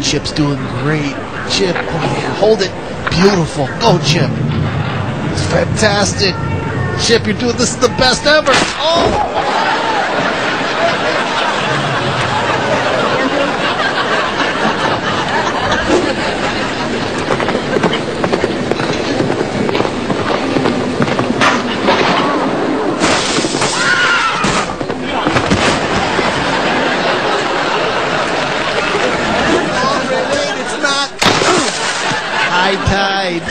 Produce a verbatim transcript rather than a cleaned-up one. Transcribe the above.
Chip's doing great. Chip, oh yeah, hold it. Beautiful. Go, Chip. It's fantastic. Chip, you're doing this is the best ever. Oh! High tide.